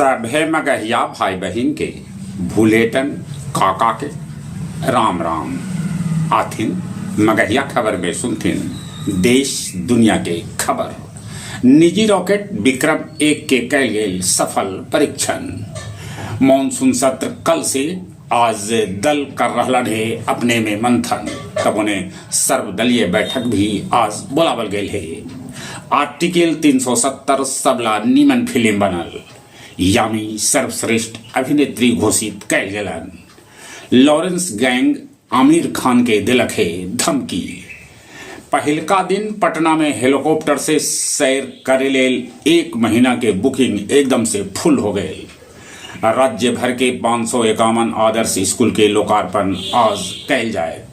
सभे मगहिया भाई बहिन के भुलेटन काका के राम राम। आथिन मगहिया खबर में सुनथिन देश दुनिया के खबर। निजी रॉकेट विक्रम 1 के कैल गेल सफल परीक्षण। मानसून सत्र कल से आज दल कर रहलन हे अपने में मंथन, तब उन्हें सर्वदलीय बैठक भी आज बोलावल गेल हे। आर्टिकल 370 सबला नीमन फिल्म बनल, यामी सर्वश्रेष्ठ अभिनेत्री घोषित कैल गेलन। लॉरेंस गैंग आमिर खान के दिलक हे धमकी। पहिलका दिन पटना में हेलीकॉप्टर से सैर करे लेल 1 महीना के बुकिंग एकदम से फुल हो गए। राज्य भर के 551 आदर्श स्कूल के लोकार्पण आज कैल जाए।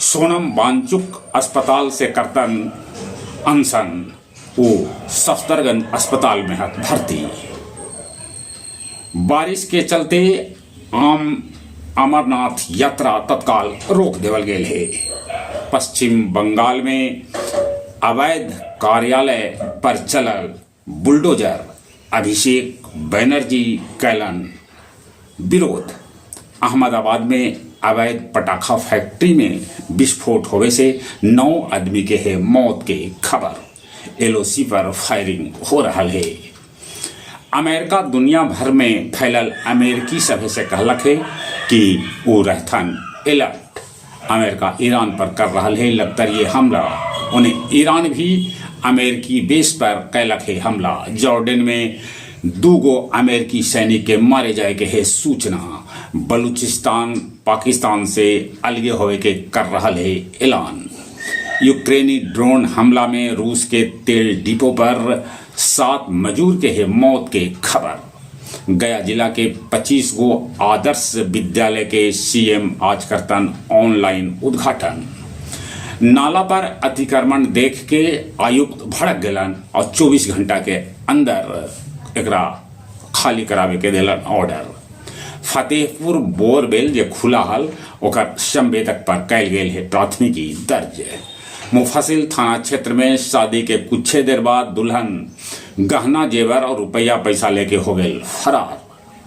सोनम वांगचुक अस्पताल से करतन अनशन, वो सफदरगंज अस्पताल में हत भर्ती। बारिश के चलते आम अमरनाथ यात्रा तत्काल रोक देवल गेल है। पश्चिम बंगाल में अवैध कार्यालय पर चलल बुलडोजर, अभिषेक बनर्जी कैलन विरोध। अहमदाबाद में अवैध पटाखा फैक्ट्री में विस्फोट होवे से 9 आदमी के है मौत के खबर। एलओसी पर फायरिंग हो रहा है। अमेरिका दुनिया भर में फैलल अमेरिकी सभे से कहलक है कि वो रहथन अलर्ट। अमेरिका ईरान पर कर रहा है लगातार ये हमला, उन्हें ईरान भी अमेरिकी बेस पर कैलक है हमला। जॉर्डन में 2 गो अमेरिकी सैनिक के मारे जाए के है सूचना। बलूचिस्तान पाकिस्तान से अलगे होए के कर रहा है ऐलान। यूक्रेनी ड्रोन हमला में रूस के तेल डिपो पर 7 मजदूर के है मौत के खबर। गया जिला के 25 गो आदर्श विद्यालय के सीएम आज करतन ऑनलाइन उद्घाटन। नाला पर अतिक्रमण देख के आयुक्त भड़क गेलन और 24 घंटा के अंदर एकरा खाली करावे के दिलन ऑर्डर। फतेहपुर बोरवेल जे खुला हल ओकर संवेदक पर कैल गेल है प्राथमिकी दर्ज। मुफस्सिल थाना क्षेत्र में शादी के कुछ देर बाद दुल्हन गहना जेवर और रुपया पैसा लेके हो गए फरार।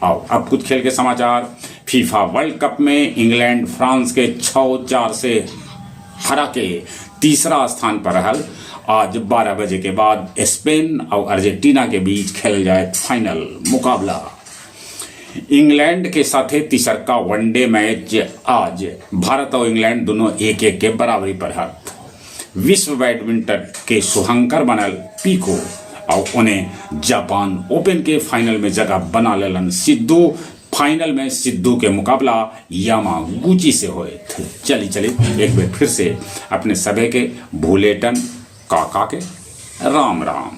आओ अब कुछ खेल के समाचार। फीफा वर्ल्ड कप में इंग्लैंड फ्रांस के 6-4 से हरा के तीसरा स्थान पर रहल। आज 12 बजे के बाद स्पेन और अर्जेंटीना के बीच खेल जाए फाइनल मुकाबला। इंग्लैंड के साथे तीसरका वनडे मैच आज। भारत और इंग्लैंड दोनों 1-1 के बराबरी पर हत। विश्व बैडमिंटन के शुभंकर बनल पीको और उन्हें जापान ओपन के फाइनल में जगह बना लेलन सिद्धू। फाइनल में सिद्धू के मुकाबला यामागुची से होए थे। चली चली एक बार फिर से अपने सभे के भूलेटन काका के राम राम।